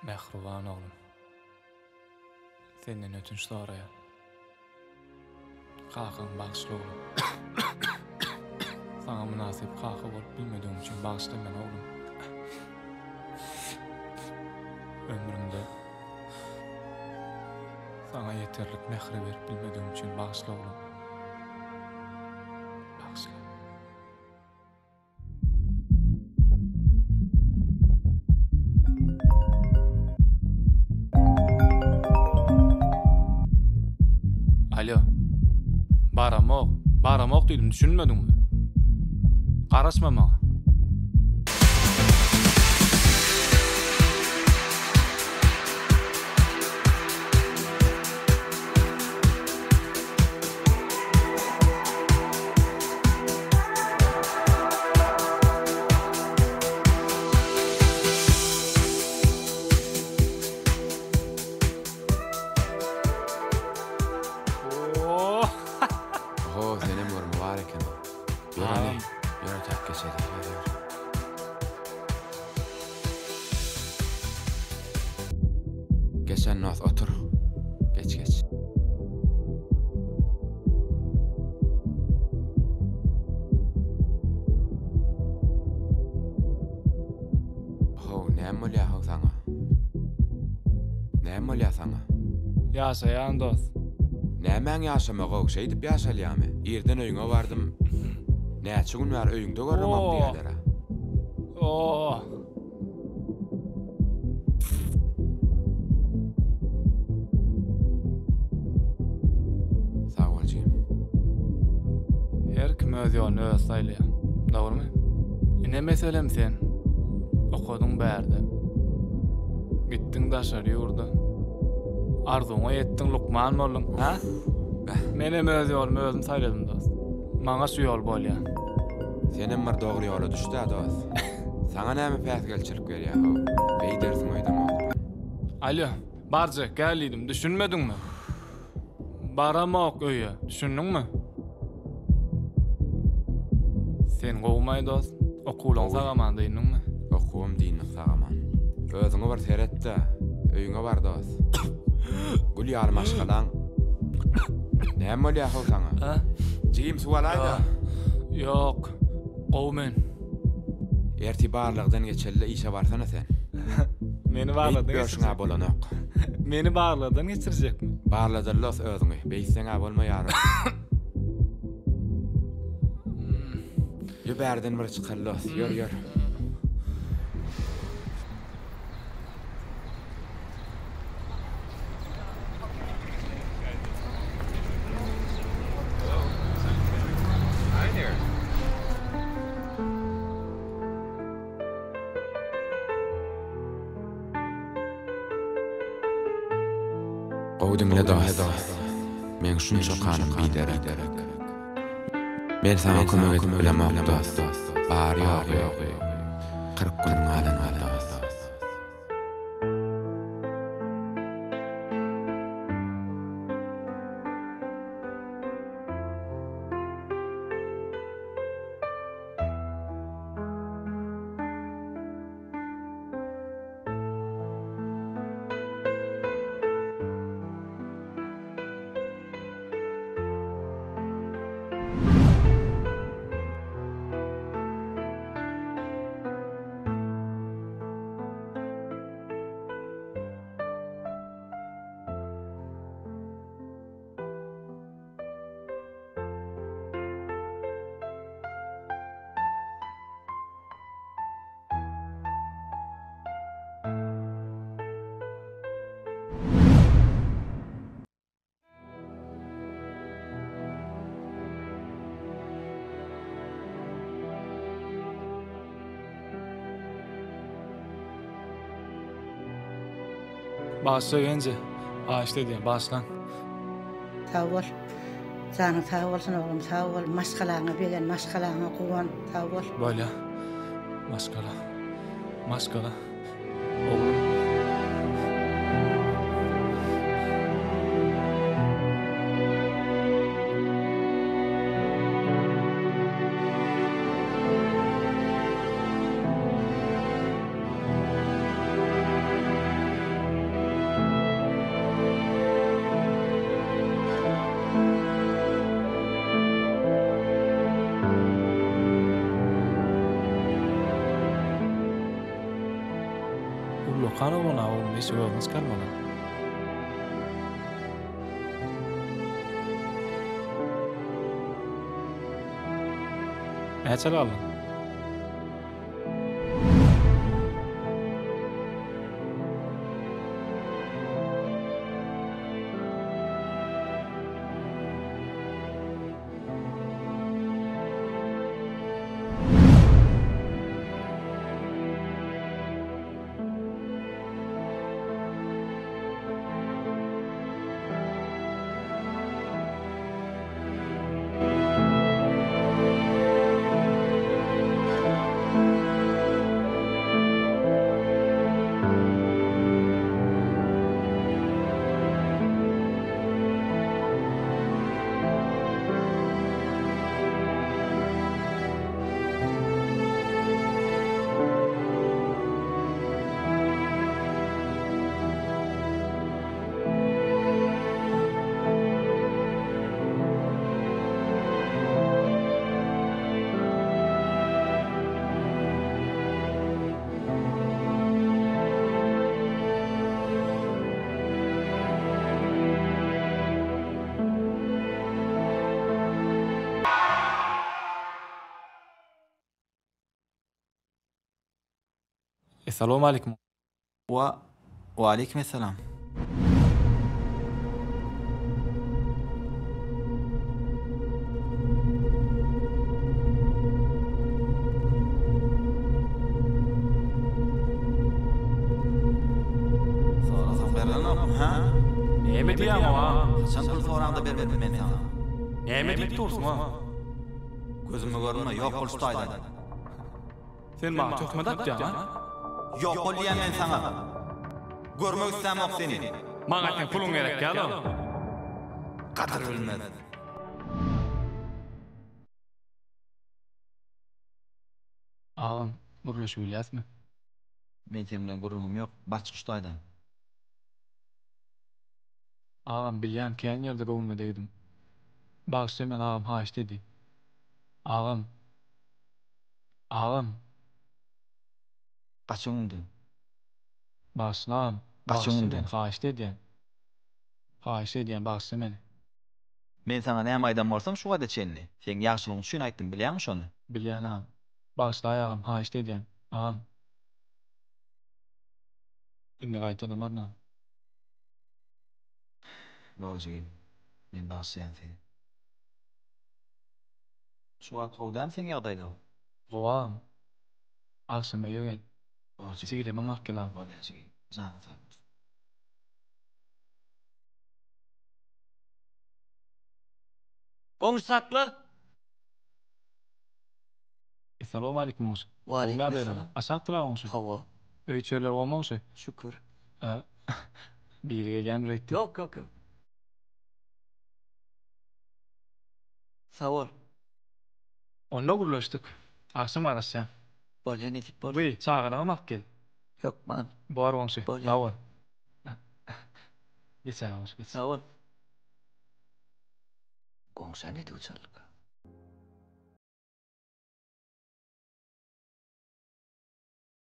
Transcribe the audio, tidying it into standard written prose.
Mähriban oglum. Senden ötünç soraýan. Kakaň bagyşla oglum. Saňa mynasyp kaka bolup bilmedigim üçin bagyşla meni oglum. Ömrümde saňa ýeterlik mähri berip bilmedigim üçin bagyşla oglum. Bagyşla. Alo. Baramok. Baramok diýdim, düşünmediňmi? Garaşma maňa. Oho, senem görme bar eken. Ýör hany, ýör ötäp geçeli, ýör, ýör. Geç Annos, otur. Geç, geç. How, näme bolýa how saňa? Näme bolýa saňa? Ýaşaýan dost. Nämäň ýaşamagy-ow, şeýdip ýaşalýamy? Irden öýüňe bardym. Näçe gün bäri öýüňde görlemok diýýäler-ä. Oh. Sag bol jigim. Her kim öz ýoluny özi saýlaýar. Dogrumy? Ine meselem sen. Okadyň bärde. Gitdiň daşary ýurda. Arzuwyňa ýetdiň, lukman bolduň, ha? Menem öz ýolumy özüm saýladym dost. Maňa şu ýol bolýar. Senem bir dogry ýola düş-dä dost. Saňa näme päsgelçilik berýär-how? Beýdersiň öýdemok. Alýo, barjak gel diýdim, düşünmediňmi? Baramok öýe, düşündiňmi? Sen gowumaý dost? Okuwlaň sag-aman dyndyňmy? Okuwym dyndyk sag-aman. Özüňe bir seret-de, öýüňe bar dost. Gül ýaly maşgalaň. Näme bolýar-how saňa? Jigim suw alaý-da. Ýok, gowy men. Ertir barlagdan geçeli-de işe barsana sen. Meni barlagdan Beýdip ýörşüň-ä bolanok. Meni barlagdan geçirjekmi? Barladaly dost özüňi. Beýtseň-ä bolmaýar. Ýör bärden bir çykaly dost. Ýör, ýör. Gowy diňle dost. Meň şunça kanym biderek. Men saňa kömek edip bilemok dost. Bary-ýogy 40 günüň galan dost. Bagyşla genje. Bagyşla diýen, bagyşlaň. Sag bol. Janyň sag bolsun oglum, sag bol. Maşgalaňa begen, maşgalaňa guwan. Sag bol. Bolýa. Maşgala. Maşgala. Oglum. Ullakan oglan-a oglum eşegi özüňe çykarmaly. Näçe galdyň? Essalawmalikim. Wa Waleýkim essalam. Sorasaň berlenokmy, hä? Näme diýýäň oňa? Haçan pul soraňda bermedim men saňa? Näme diýip dursuň a? Gözüme görünme, ýok bol şu taýdan. Sen maňa töhmet atýaň a? Ýok bol diýýän men saňa. Görmek islämok seni. Maňa seň puluň gerek däl-ow. Gadyr bilmez. Agam, gürleşip bilýäsmi? Men seň bilen gürrüňim ýok. Bar çyk şu taýdan. Agam, bilýän kän ýerde göwnüňe degdim. Bagyşla meni agam haýyşt edýin. Agam. Agam. Gaç öňümden. Bagyşla agam. Gaç Bagyşla öňümden. meni haýyşt edýän. Haýyşt edýän bagyşla meni. Men saňa näme aýdan bolsam şu wagta çenli, seň ýagşylygyň üçin aýtdym, bilýäňmi şony? Bilýän agam. Bagyşlaý agam, haýyşt edýän. Agam. Indi gaýtalamaryn agam. Bol jigim. Men bagyşlaýan seni. Şu wagt gowy dämi seň ýagdaýlaryň? Gowy agam. Agşam öýe gel. Bol jigim. Jigilemiň alyp gel agam. Bolýa jigim. Janyň sag bolsun. Goňşy sakla. Essalawmalikim goňşy. Waleýkim essalam. Aşakdyr-a goňşy. Hawa. Öý-içeriler gowmy goňşy? Şükür. Biri gelýändir öýtdüm. Ýok, ýok, ýok. Sag bol. Onda gürleşdik. Agşam garaşýan. Bolýa nesip bolsa. Wiý, çagalaňam alyp gel. Hökman. Bor goňşy. Bolýa. Sag bol. Geç-ä goňşy, geç. Sag bol. Goňşa ne döw çaldyka?